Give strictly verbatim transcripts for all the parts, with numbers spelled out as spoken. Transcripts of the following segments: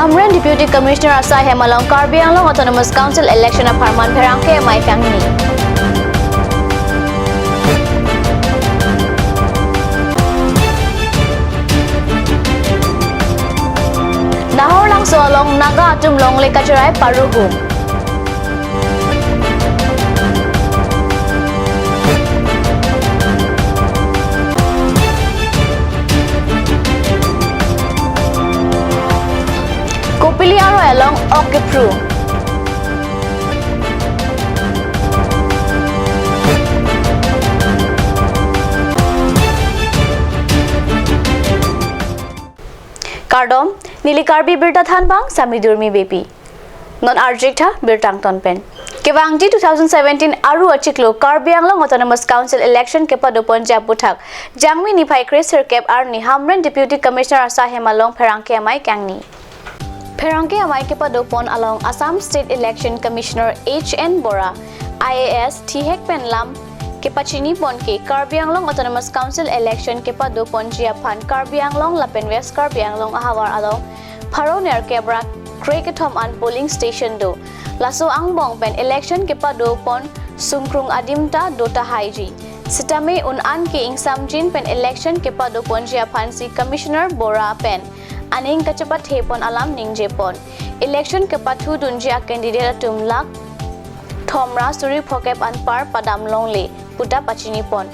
Hamren Deputy Commissioner asai hem along Karbi Anglong Autonomous Council election apharman pherangke amei kangni. Nahor Langso along Naga atum longle kacherai paruhum. Kopili aroi along ok kepru. Kardom, neli Karbi Birta thanbang Sami Durmi Beypi. Non arjik tha birta angton pen. Kevangji two thousand seventeen Aru achiklo Karbi Anglong Autonomous Council election kepadoponji aphuthak Jangmi niphai kre sirkep arni Hamren Deputy Commissioner asai hem along pherangke amei kangni. Pherangke amei kepadopon along Assam State Election Commissioner H N Bora I A S thihek pen lam kepachinipon ke Karbi Anglong Autonomous Council election kepadoponji aphan Karbi Anglong lapen West Karbi Anglong ahavar along pharo nerkep ra kre kethom an polling station do. Laso angbong pen election kepadopon sungkrung adim ta do tahaiji. Sitame un-an ke ingsamjin pen election kepadoponji aphansi Commissioner Bora pen aning kachepathepon alam ningjepon. Election kepathudunji a-candidate atum lakh thom ra suri phokep anpar padam longle puta pachinipon.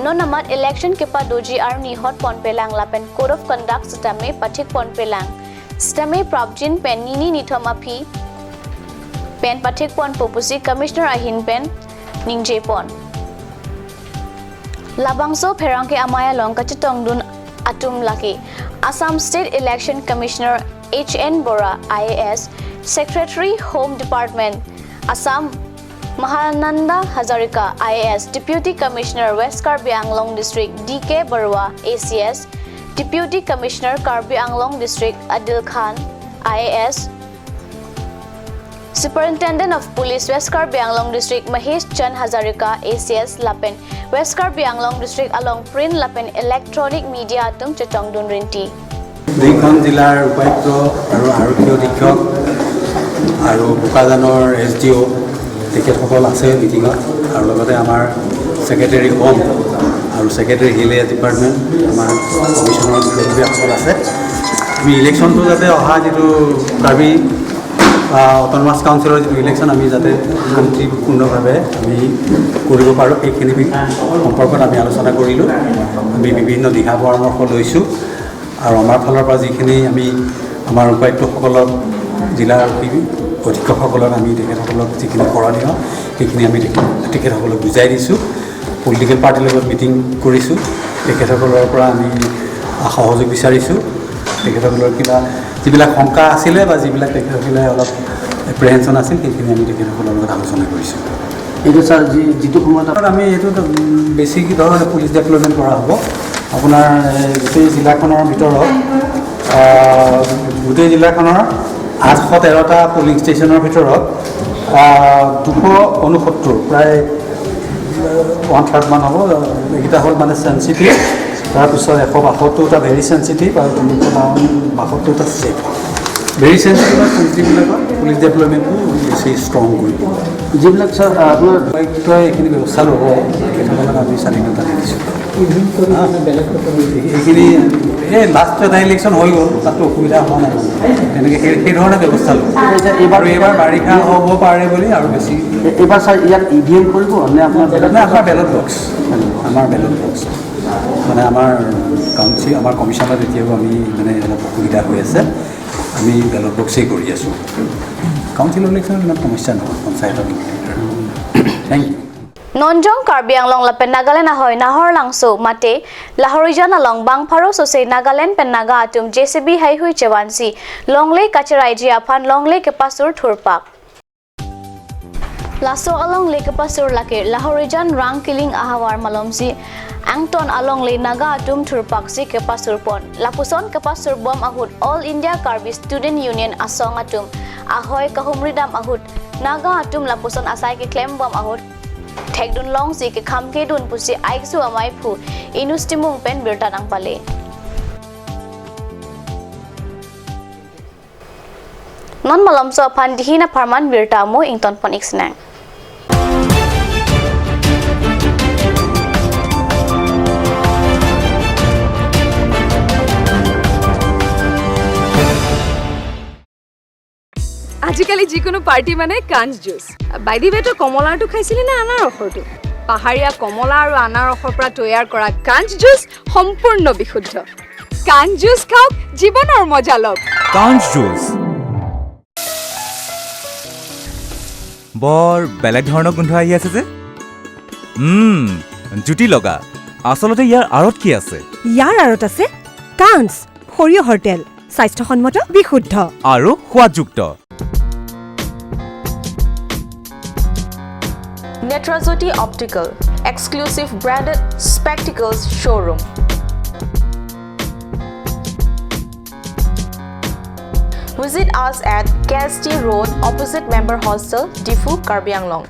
Non amat election kepadoji arni hotponpelang lapen code of conduct sitame pathikponpelang. Sitame prapjin pen nini nithom aphi pen pathikponpo pusi Commissioner ahin pen ningjepon. Labangso pherangke amei along kachetongdun atum lake Assam State Election Commissioner H N Bora I A S, Secretary Home Department, Assam, Mahananda Hazarika I A S, Deputy Commissioner West Karbi Anglong District D K Barua A C S, Deputy Commissioner Karbi Anglong District Adil Khan I A S, Superintendent of Police West Karbi Anglong District Mahesh Chand Hazarika A C S lapen West Karbi Anglong District along print lapen electronic media atum chetongdun rinti. দুইখন জিলাৰ উপায়ুক্ত আৰু আৰক্ষী অধীক্ষক আৰু বোকাজানৰ S D অ' তেখেতসকল আছে মিটিঙত, আৰু লগতে আমাৰ ছেক্ৰেটেৰী হোম আৰু ছেক্ৰেটেৰী হিল এৰিয়া ডিপাৰ্টমেণ্ট, আমাৰ কমিশ্যনৰ বিষয়ববীয়াসকল আছে। আমি ইলেকশ্যনটো যাতে অহা যিটো কাৰ্বি, আহ, অট'নমাছ কাউন্সিলৰ যিটো ইলেকশ্যন আমি যাতে শান্তিপূৰ্ণভাৱে আমি কৰিব পাৰোঁ, সেইখিনি বি-, সম্পৰ্কত আমি আলোচনা কৰিলোঁ। আমি বিভিন্ন দিহা পৰামৰ্শ লৈছোঁ আৰু আমাৰ ফালৰ পৰা যিখিনি আমি আমাৰ উপায়ুক্তসকলক, জিলা আৰক্ষী অধীক্ষকসকলক আমি তেখেতসকলক যিখিনি কৰণীয় সেইখিনি আমি তেখেত-, তেখেতসকলক বুজাই দিছোঁ। পলিটিকেল পাৰ্টিৰ লগত মিটিং কৰিছোঁ, তেখেতসকলৰ পৰা আমি সহযোগ বিচাৰিছোঁ। তেখেতসকলৰ কিবা যিবিলাক শংকা আছিলে বা যিবিলাক তেখেতসকলে অলপ এপ্ৰিহেনশ্যন আছিল, সেইখিনি আমি তেখেতসকলৰ লগত আলোচনা কৰিছোঁ। এইটো ছাৰ, যি-, যিটো সময়ত আমি এইটো, উম, বেছি কি ধৰণে পুলিচ ডেপ্লয়মেণ্ট কৰা হ'ব, আপোনাৰ, এ, গোটেই জিলাখনৰ ভিতৰত, আহ, গোটেই জিলাখনৰ আঠশ তেৰটা পলিং ষ্টেচনৰ ভিতৰত, আহ, দুশ ঊনসত্তৰ, প্ৰায়, আহ, ওৱান থাৰ্ড মান হ'ব। এইকেইটা হ'ল মানে চেনচিটিভ, তাৰপিছত এশ বাসত্তৰটা ভেৰি চেনচিটিভ আৰু তিনিশ বাসত্তৰটা ছেফ। ভেৰি চেনচিটিভ আৰু চেনচিটিভবিলাকত পুলিচ ডেপ্লয়মেণ্টটো বেছি ষ্ট্ৰং কৰিব। যিবিলাক ছাৰ, আপোনাৰ উপায়ুক্তই এইখিনি ব্যৱস্থা ল'ব, তেখেতসকলক আমি স্বাধীনতা দি দিছোঁ। ইভিনিং কৰি হা? মানে বেলেগ কথা কৈছে। এইখিনি, এই লাষ্ট এটা ইলেকশ্যন হৈ গ'ল, তাততো অসুবিধা হোৱা নাই। তেনেকে সেই, সেই ধৰণে ব্যৱস্থা ল'ব। আচ্ছা, এইবাৰ আৰু এইবাৰ বাৰিষা হ'ব পাৰে বুলি আৰু বেছি। এ-, এইবাৰ ছাৰ ইয়াত ই ভি এম কৰিব নে আপোনাৰ বেলেগ? নাই, আমাৰ বেলট বক্স, আমাৰ বেলট বক্স। মানে আমাৰ কাউন্সিল, আমাৰ কমিশ্যনত এতিয়াও আমি মানে অলপ অসুবিধা হৈ আছে। আমি বেলট বক্সেই কৰি আছোঁ। কাউন্সিল ইলেকশ্যনত ইমান সমস্যা নহয়, পঞ্চায়তৰ ইলেকশ্যনত। Thank you. Nonjong Karbi Anglong lapen Nagaland ahoi Nahor Langso mate Lahorijan along bang pharo sose Nagaland pen Naga atum J C B heihui chevansi longle kacheraiji aphan longle kepasur thurpak. Laso alongle kepasur lake Lahorijan Rangkiling ahavar malomsi angton alongle Naga atum thurpaksi kepasurpon. Lapuson kepasurbom ahut All India Karbi Student Union asong atum ahoi kahumridam ahut Naga atum lapuson asai keklembom ahut thekdun longsi kekham kedun pusi Aiksu amaiphu Inus Timung pen birta nangpale. Non malomso aphan dihin apharman birta amo ingtonpon-ik sinang. আজিকালি যিকোনো পাৰ্টি মানে কাঞ্চ জুচ। বাইদেৱে তো কমলাৰটো খাইছিলি নে আনাৰসৰটো? পাহাৰীয়া কমলা আৰু আনাৰসৰ পৰা তৈয়াৰ কৰা কাঞ্চ জুচ সম্পূৰ্ণ বিশুদ্ধ। কাঞ্চ জুচ খাওক, জীৱনৰ মজা লওক। কাঞ্চ জুচ। বৰ বেলেগ ধৰণৰ গোন্ধ আহি আছে যে। উম, জুতি লগা। আচলতে ইয়াৰ আঁৰত কি আছে? ইয়াৰ আঁৰত আছে কাঞ্চ, সৰিয়হৰ তেল, স্বাস্থ্যসন্মত, বিশুদ্ধ। আৰু সোৱাদযুক্ত। Netrajyoti Optical, exclusive branded spectacles showroom. Visit us at K S T Road, opposite Member Hostel, Diphu, Karbi Anglong.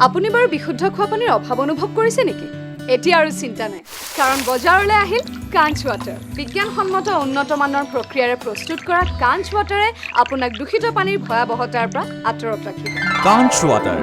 আপুনি বাৰু বিশুদ্ধ খোৱা পানীৰ অভাৱ অনুভৱ কৰিছে নেকি? এতিয়া আৰু চিন্তা নাই, কাৰণ বজাৰলৈ আহিল কাঞ্চ ৱাটাৰ। বিজ্ঞানসন্মত উন্নত মানৰ প্ৰক্ৰিয়াৰে প্ৰস্তুত কৰা কাঞ্চ ৱাটাৰে আপোনাক দূষিত পানীৰ ভয়াৱহতাৰ পৰা আঁতৰত ৰাখিব। কাঞ্চ water.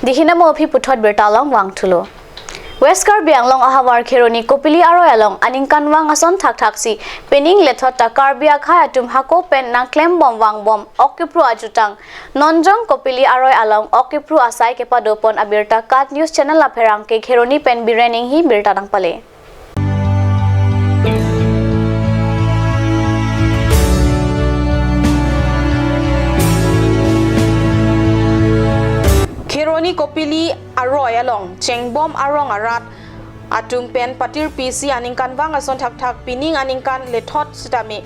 Dihin amo aphi puthot birta along vangthulo. West Karbi Anglong ahavar Kheroni Kopili aroi along aningkanvang ason thakthaksi pining lethot ta Karbi akhei atum hako pen nangklembom vangbom ok kepru ajutang nonjong Kopili aroi along ok kepru asai kepadopon abirta KAT News Channel apherangke Kheroni pen Biren Enghi birta nangpale. Kheroni Kopili aroi along chengbom arong arat atum pen patirpisi aningkanvang ason thakthak pining aningkan lethot sitame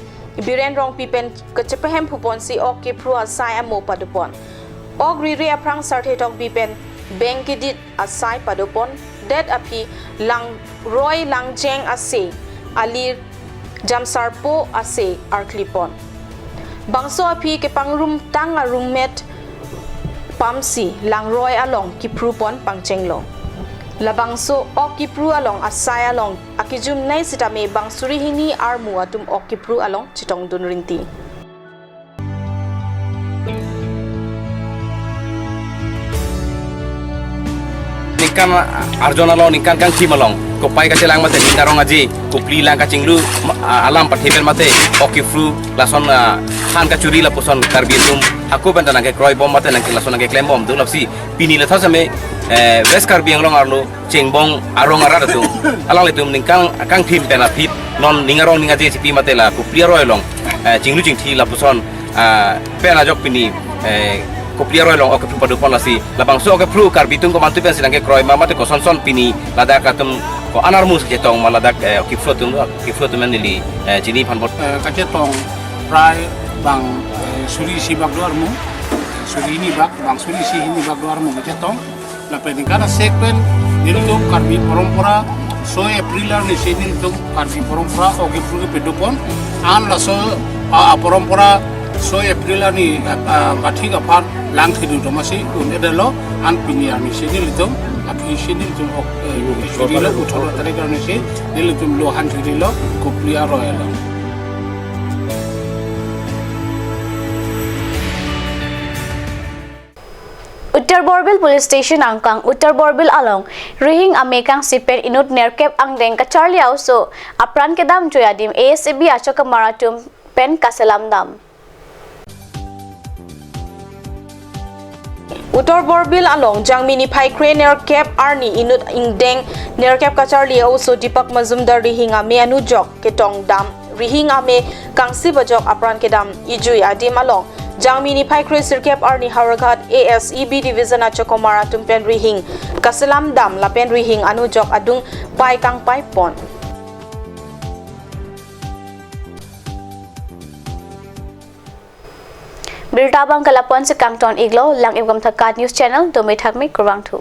Biren Rongpi pen kachepahemphupon si ok kepru asai amo padopon. Ok riri aphrang Sarthe Tokbi pen beng kedit asai padopon, det aphi langroi langjeng ase, alir jamsarpo ase arklipon. Bangso aphi kepangrumtang arummet pamsi langroi along kiprupon pangchenglo. Labangso ok kipru along asai along akejumnei sitame bang suri hini armu atum ok kipru along chetongdun rinti. Ningkan arjon along, ningkan kangthim along kopai kachelang mate ning arong aje, kopli lang kachinglu ma-, a-, alam pathe pen mate ok kipru lason, a, han kachuri lapuson Karbi atum hako pen ta nangkekroibom mate nangke lason nangkeklembom do lapsi pini lethot sitame, eh, West Karbi Anglong arlo chengbom arong arat atum alanglitum ningkan kangthim pen aphi non ning arong ning aje chipi mate la kopli aroi along, eh, chinglu chingthi lapuson, ah, pen ajok pini, eh, kopli aroi along ok kipru padopon lasi labangso ok kipru Karbi atum komantu pensi nangkekroi ma mate kosonson pini ladak atum Ko-an armu si chetong ma ladak, eh, kipso atum, kipso atum neli, eh, chini aphan bot. Eh, kachetong prai bang, eh, suri isi bak do armu, suri hini bak, bang suri isi hini bak do armu kachetong. Lapen ningkan asek pen nelitum Karbi porompora, so April arni si nelitum Karbi porompora oke pru kepedo pon. An laso, ah, ah, porompora so April arni, ah, ah, kathik aphan lang thedu do masi un-edetlo, an pini arni si nelitum, aphi si nelitum ok, eh, suri lo, othoro tarik arni si nelitum lo han suri lo, kopli aroi lo. Uttar Borbil Police Station angkang Uttar Borbil along rihing ame kangsi pen inut nerkep angdeng kacharli a-oso apran kedam jui adim A S A B achokamar atum pen kaselam dam. Uttar Borbil along Jangmi niphai kre nerkep arni inut ingdeng nerkep kacharli a-oso Deepak Majumdar rihing ame anujok ketong dam, rihing ame kangsi bajok apran kedam ijui adim along Jangmi niphai kre sirkep arni Howraghat A S E B Division achokamar atum pen rihing kaselam dam lapen rihing anujok adung pai kangpai pon. Birta abang ke lapu-an si kangton iklo, lang-ik bom tha KAT News Channel, dome thakme, kurvangthu.